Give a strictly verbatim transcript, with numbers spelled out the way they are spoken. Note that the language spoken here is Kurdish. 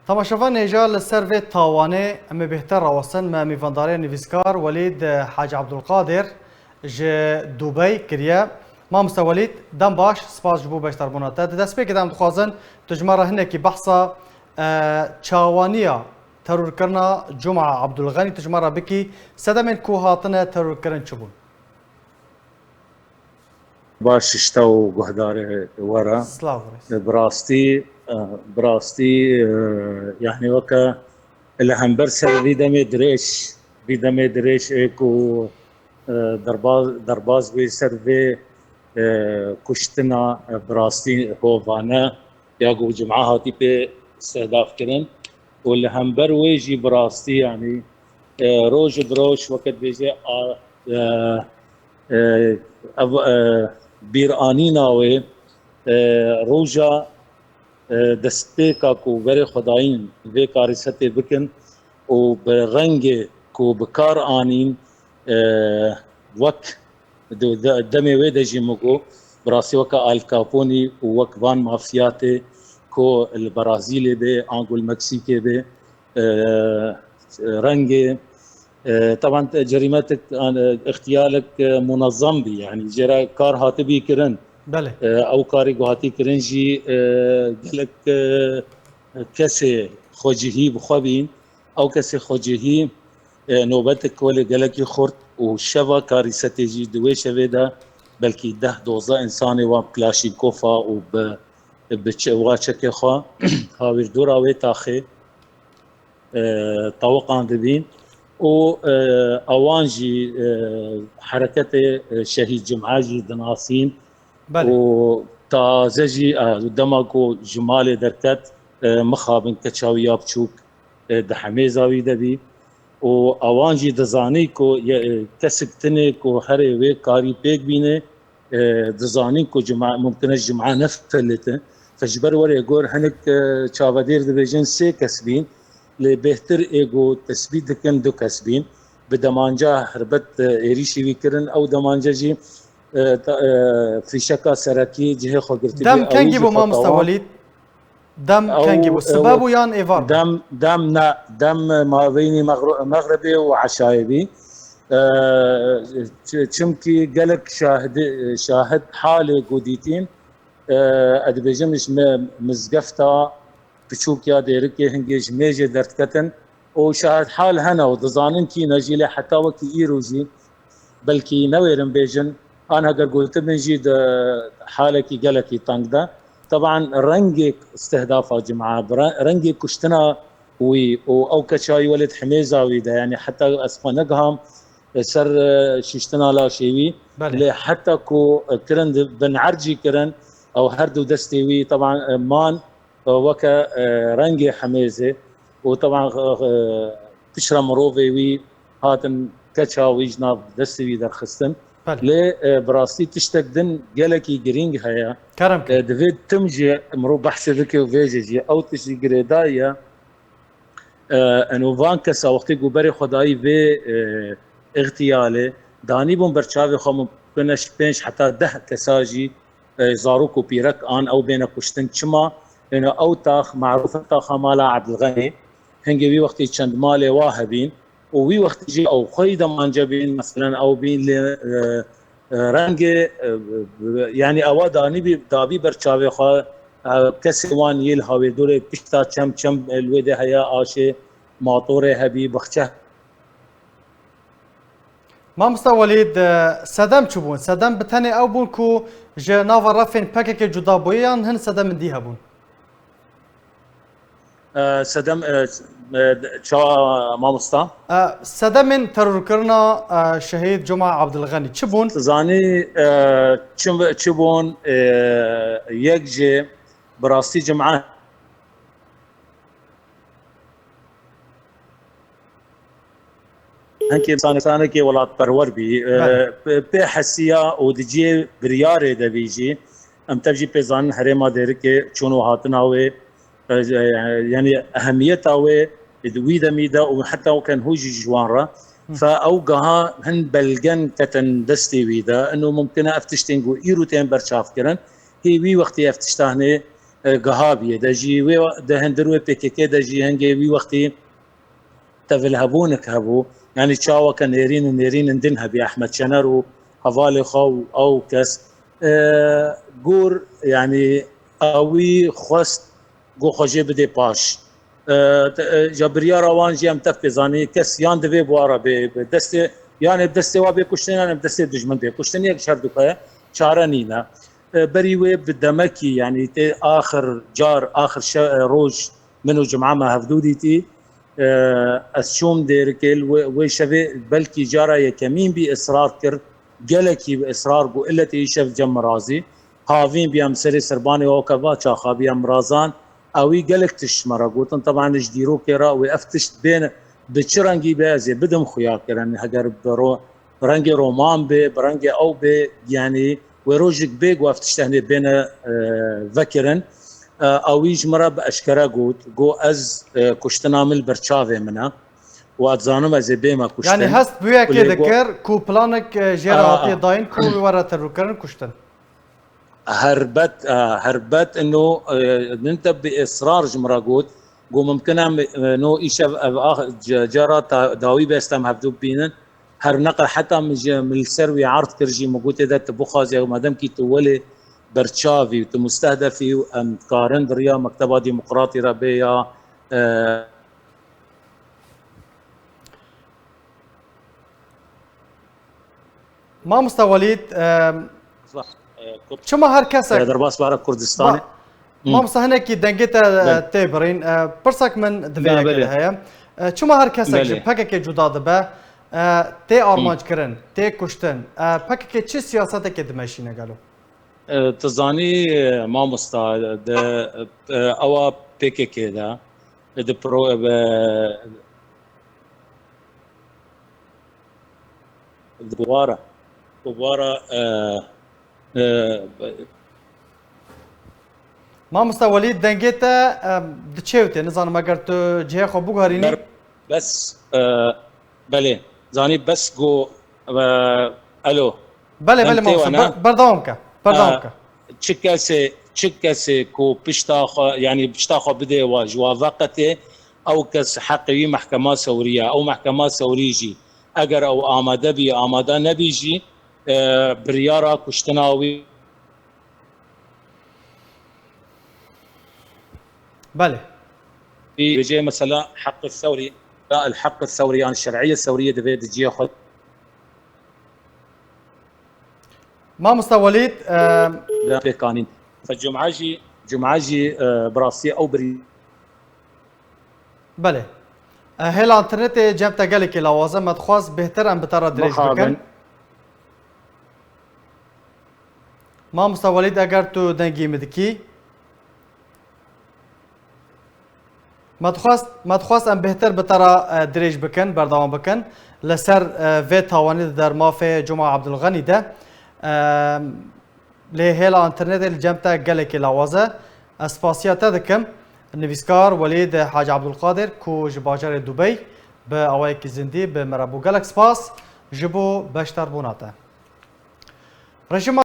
Temaşevan hêja li ser vê tawanê em ê bêhtir rawestin me mîvandarê nivîskar Welîd Hacî Abdulqadir ji Dubey kiriye. Mamoste Welîd, dem baş, spas ji bo beşdarbûna te. Di destpêkê de em dixwazin tu ji me re hinekî behsa, e, çawaniya terorkirina Cuma Abdulxenî tu ji me re bikî. Sedemên ku hatine terorkirin çi bûn? Baş, şişta û guhdarê we re. Silav û rêz. Bi rastî, e, bi rastî, e, yanî weke li hember ser vî demê dirêj, vî demê dirêj ê ku, e, derbaz, derbaz bû ser vê, e, kuştina, e, bi rastî hovane ya ku Cuma hatî pê istihdaf kirin û li hember wê jî bi rastî, yanî, e, roj bi roj weke dibêje, a, e, e, ev, e, bîranîna wê, e, roja, e, destpêka ku berê xwedayîn vê karîsetê bikin û bi rengê ku bi kar anîn, e, wek di, de, demê wê de jî min got, bi rastî weke Al Capone û wek van mafiyatê ku li Brazîlê be, ango li Meksîkê be, e, rengê, e, teban cerîmetik, an, e, îxtiyalek, e, munezam bî, yanî jê re kar hatibî kirin. Belê. E, ew karî ku hatî kirin jî, e, gelek, e, kesê xwecihî bi xwe bîn. Ew kesê xwecihî, e, nobetek welê gelekî xurt û şeva karîsetê jî di wê şevê de belkî deh dozdeh însanê wan bi Klaşînkofa û bi, bi çe-, wa çekê xwe hawîrdora wê taxê, e, tawiqan dibîn û, e, ewan jî, e, hereketê, e, Şehîd Cuma jî dinasîn. Belê. Û taze jî, e, dema ku ji malê derket, e, mixabin keça wî ya biçûk, e, di hemêza wî de bî. Û ewan jî dizanî ku ye-, e, kesik tune ku herê wê karî pêk bîne, e, dizanîn ku cuma, mumkin e cuma nefilite. Fe ji ber werê gor hinek, e, çavedêr dibêjin sê kes bîn, lê bêhtir ê ku tesbît dikin du kes bîn. Bi demanca helbet, e, êrîşî wî kirin, ew demanca jî, e, ta-, e, fîşeka serekî cihê xwe girtibî. Dem kengî bû, mamoste Welîd? Dem kengî bû? Sibe bû yan êvar bû? Dem, dem ne, dem mabeynî mexru-, mexribê û eşayê bî. E, çi-, çimkî gelek şahidi-, şahid halê ku dîtîn, e, ez dibêjim ji me mizgefta piçûk ya Dêrikê hingê ji mêjê derdiketin û şahid hal hene û dizanin kî ne jî, lê heta wekî îro jî belkî newêrin bêjin, an heger gotibin jî di halekî gelekî teng de. Teban rengê istihdafa cima, bi re-, rengê kuştina wî û ew keça wî welê di hemêza wî de, yanî heta ez xwe negiham ser, e, şiştina laşê wî, Belê. lê heta ku, e, kirin di bin ercî kirin, ew her du destê wî teban, e, man, e, weke, e, rengê hemêzê û teban, e, e, piştre mirovê wî hatin keça wî ji nav destê wî derxistin. Belê. Lê, e, bi rastî tiştek din gelekî girîng heye. Kerem ke. E, divê tim jî mirov behsê bike û vêje jî. Ew tişt jî girêdayî ye. E, eno van kesa wextê ku berê xwe dayî vê, e, îxtiyalê, danîbûn ber çavê xwe, mumkin e ji pênc heta deh kesa jî, e, zarok û pîrek an ew bêne kuştin. Çima? Eno ew tax marûf e, taxa mala Ebdilxenî. Hingê wî wextî çend malê wa hebîn û wî wextî jî ew xweyî demance bîn, meselen ew bîn lê, e, e, rengê, e, e, yanî ewa danîbî, dabî ber çavê xwe, e, kesê wan yê li hawêrdorê pişta çem çem, e, li wê de heye aşê, matorê hebî, bixçe. Mamosta Welîd, e, sedem çi bûn? Sedem bi tenê ew bûn ku ji nava refên P K K cuda bûye yan hin sedemên dî hebûn? E, sedem, e, e, ça mamosta? E, sedemên terorkirina, e, şehîd Cuma Abdilxenî çi bûn? Zanî, e, çi, çi bûn, e, yek jê bi rastî cuma Hinkê insanekê welatperwer bî, e, Belê. pê, pê hesiya û di cihê biryarê de bî jî. Em tev jî pê zanin herêma Dêrikê çûn û hatina wê, e, e, yanî ehemiyeta wê di wî demî de û heta weke niho jî ji wan re. Hı. Fe ew geha hin belgen ketin destê wî de. Ino mumkin e ev tiştên ku îro tên berçavkirin, hê wî wextê ev tişta hinê, e, gihabiye. De jî wê de hindir wê P K K de jî hingê wî wextî tevilhebûnik hebû. Yanî çaweke nêrîn û nêrînin din hebî Ehmed Şener û hevalê xwe û ew kes, e, gor, yanî ewî xwest go xwe jê bidê paş. E, te-, e, ja biryara wan jî em tev pê zanî, kes yan divê bi wa re bê, bi destê, yan ê bi destê wa bê kuştin, yan ê bi destê dijmin bê kuştin, yek ji her du ke çare nîne. E, berî wê bi demekî, yanî tê axir car, axir şe-, e, roj min û Cuma me hevdû dîtî. E, ez çûm Dêrikê, li wê, wê şevê belkî cara yekemîn bî israr kir, gelekî bi israr got, illetê îşev cem mirazî. Havîn bîya min serê serbanê weke va çaxa bîya mirazan. Ewî gelek tişt ji me re gotin. Teban ji dîrokê re wê ev tişt bên bi çi rengî be ez ê bidim xuya kirin. Heger bi ro-, bi rengê roman bê, bi rengê ew bê, yanî wê rojek bê ku ev tişt tenê bêne, e, vekirin. E, ewî ji min re bi eşkere got, got ez, e, kuştina min li ber çavê min e. Û ez dizanim ez ê bême kuştin. Yanî hest bi wê yekê Kulê got, dikir ku planek, e, jê re A, hatiye a. dayîn ku wê were terûkirin kuştin. Herbet, e, herbet ino, e, ninte bi israr ji min re got, got mimkin e, e, no îşev ev ax-, ce-, cara ta-, dawî be, ez em hevdû bibînin. Her neqe heta min ji, min li ser wî erd kir jî, min gotê de tu bixwazî, ew madem kî tu welê berçavî û tu mustehdefî û em dikarin di riya Mekteba Demokratî re bê ya, e, Mamosta Welîd, e, Zaf, e, Kurd-, çima her kesek e, derbas bara Kurdistanê. Ba-, Hı. Mamosta, hinekî dengê te, e, Belê. tê birîn. E, pirsek min di vê Na, yekê de belê. heye. E, çima her kesek Belê. ji P K K cuda dibe, e, tê Hı. armanc kirin, tê kuştin? E, P K K çi siyasetekê dimeşîne gelo? E, tu zanî, e, mamosta, de, e, ewa P K K de, e, di pro-, e, Di wara, di wara, e, e, Mamosta Welî, dengê te, e, diçe û tê. Nizanim eger tu cihê xwe biguherînî. Ber-, bes, e, belê. Zanî bes go, e, elo. Belê, Em belê, tê mamosta. wana. Ber-, berdewam ke. Berdewam E, ke. Çi kesê, çi kesê ku pişta xwe, yanî pişta xwe bidê wa, ji wa veqetê, ew kes heqê wî mehkema sewrî ye. Ew mehkema sewrî jî eger ew amade bî, amade nebî jî, e, biryara kuştina wî. Belê. Bêjê mesela heqê sewrî, ya el heqê sewrî, yan şer'iyê sewriyê divê di cihê xwe Mamosta Welîd, e, de pêkanîn. Fe cuma jî, cuma jî, e, bi rastî ew birî- Belê. E, hêla înternetê cem te gelekî lawaz e, me dixwast bêhtir em bi te re dirêj bikin. Mixabin. Mamosta Welîd, eger tu dengî min dikî. Me dixwest, me dixwest em bêhtir bi te re, e, dirêj bikin, berdewam bikin. Li ser, e, vê tawanî di dermafê Cuma Abdulxenî de, e, lê hêla înternetê li cem te gelekî lawaz e. Ez spasiya te dikim. Nivîskar Welîd Hacî Abdulkadir ku ji bajarê Dubey bi awayekî zindî bi me re bû. Gelek spas ji bo beşdarbûna te. Rejîma